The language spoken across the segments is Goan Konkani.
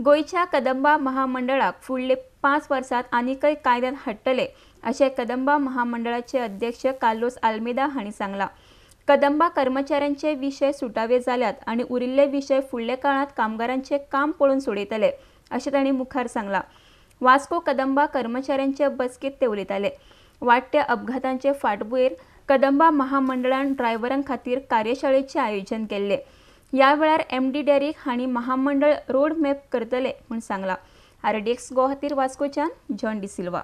गोंयच्या कदंबा महामंडळाक फुडले 5 वर्सांत आनीकय कायद्यात हाडटले अशें कदंबा महामंडळाचे अध्यक्ष कार्लोस आल्मेदा हांणी सांगलां. कदंबा कर्मचाऱ्यांचे विशय सुटावे जाल्यात आनी उरिल्ले विशय फुडल्या काळांत कामगारांचे काम पळोवन सोडयतले अशें तांणी मुखार सांगलां. वास्को कदंबा कर्मचाऱ्यांचे बसकेंत ते उलयताले. वाडट्या अपघातांचे फाटभुंयेर कदंबा महामंडळान ड्रायव्हरां खातीर कार्यशाळेचें आयोजन केल्लें. ह्या वेळार एमडी डेरिक हांणी महामंडळ रोड मॅप करतले म्हूण सांगलां. आरडीएक्स गोवा खातीर वास्कोच्यान जॉन डिसिल्वा.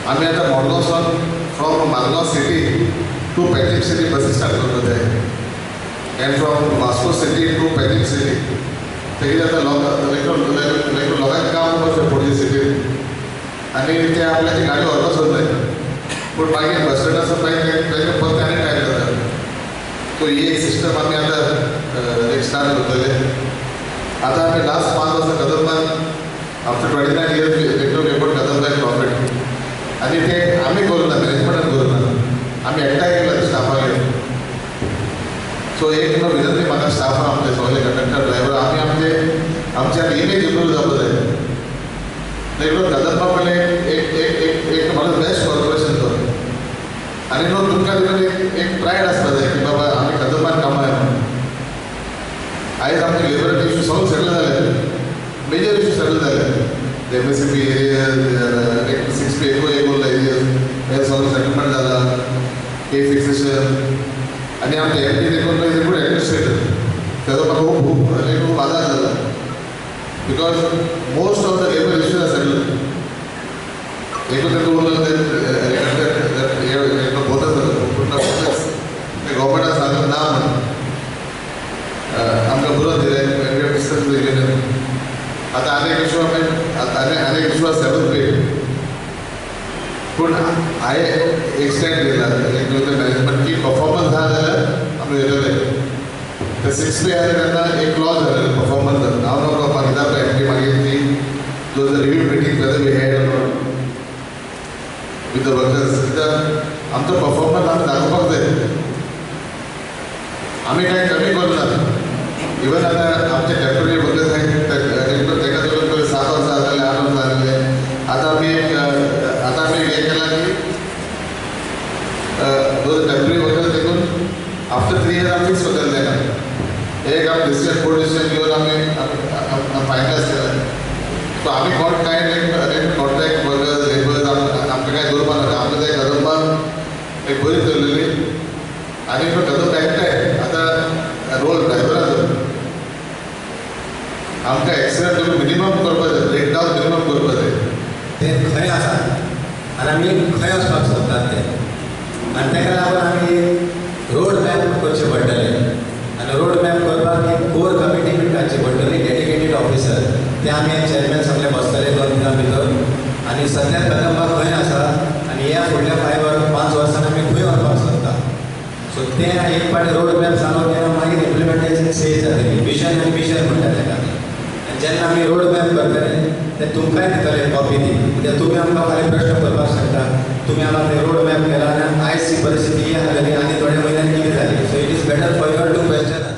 आमी आतां मडगांव सावन from Margao city to Panjim city buses start करपाक जाय and from Vasco city to Panjim city. तें आतां लोकांक काम करपाक पणजे सिटीन आनी ते आपल्याची गाडी व्हरपाक सोदनाय, पूण मागीर बस स्टँडार सावन मागीर तांकां परत आनी टायम जाता. सो ही एक सिस्टम आमी आतां एक स्टार्ट करतले. आतां आमी लास्ट 5 वर्सां कदंबान after 29 years we about Kadamba in profit. आनी ते आमी करूं ना, मॅनेजमेंटान करूं ना, आमी एकठांय केला स्टाफागेर. सो एक न्हू विनंती म्हाका स्टाफा आमचे सगळे कंडक्टर ड्रायव्हर आमी आमचे आमच्या इमेज इम्प्रूव जावपाक जाय. देखून कदंबा म्हणल्यार एक एक एक एक म्हाका बेस्ट कॉर्पोरेशन तो आनी न्हू तुमकां देखून एक एक प्रायड आसपा जाय की बाबा आमी कदंबान कामां म्हणून. आयज आमचे लेबर इश्यू सगळे सेटल जाले, मेजर इश्यू सेटल जाले. MSCP area 6P एक उरला एरिया हे सगळें सेटलमेंट जाला, पे फिक्सेशन आनी आमचे एमडी देखून गुड एडमिनिस्ट्रेटर तेजो म्हाका खूब खूब खूब आदार जाला because most of the labour issues are settle. एकूण तेका उरला ते बोनस ते गव्हर्मेंटान सांगलें ना म्हणून आमकां बरोवन दिलें. आतां आनी एक इशू आमी आनी एक इशू आसा 7th पे, पूण हांवें एक स्टँड घेतला मॅनेजमेंट की परफॉर्मन्स आहा जाल्यार आमी येतले. ते 6 पे आसा तेन्ना एक क्लॉज जालें परफॉर्मन्स. हांव न्हू कळपाक कित्याक एमडी मागीर ती those review meeting whether we had with the workers कित्याक आमचो परफॉर्मन्स आमी दाखोवपाक जाय. आमी कांय कमी करूं ना. इवन आतां आमचे टेम्पररी वर्कर्स आहाय ताका धरून पयलीं 7 वर्सां जाताले, 8 वर्सां जाताले. आतां आमी एक आतां आमी हें केलां की दोज टेम्पररी वर्कर्स देखून आफ्टर 3 years आमी फिक्स करतले ताका. एक आमी डिसिजन बोर्ड डिसिजन घेवन आमी फायनलायज केलां. सो आमी कोण कांय कॉन्ट्रॅक्ट वर्कर्स लेबर्स आमकां कांय दवरपाक नाका. आमकां ते कदंबा एक बरी चल्लेली आनी कदंबा एकठांय आतां रोल ड्रायव्हराचो आमकां एक्सिडंट मिनिमम करपाक जाय, ब्रेकडावन मिनिमम करपाक जाय. ते खंय आसा आनी आमी खंय वचपाक सोदतात ते, आनी ताका लागून आमी रोड मॅप करचें पडटलें. आनी रोड मॅप करपाक एक कोर कमिटी बी काडची पडटली, डेडिकेटेड ऑफिसर. ते आमी चेअरमॅन सगळे बसतले 2 दिसां भितर. आनी सद्या कदंबा खंय आसा आनी ह्या फुडल्या 5 वर्सांनी आमी खंय वचपाक सोदता. सो ते एक पाटी रोड मॅप सांगून तेन्ना मागीर इम्प्लिमेंटेशन स्टेज जातली. विजन आनी मिशन म्हणटा ताका. आनी जेन्ना आमी रोड मॅप करतले ते तुमकांय दितले कॉपी ती, कित्याक तुमी आमकां फाल्यां प्रश्न करपाक शकता, तुमी आमकां ते रोड मॅप केला आनी आयज ही परिस्थिती ही आसलेली आनी थोड्या म्हयन्यांनी कितें जाली. So it is better for your to question.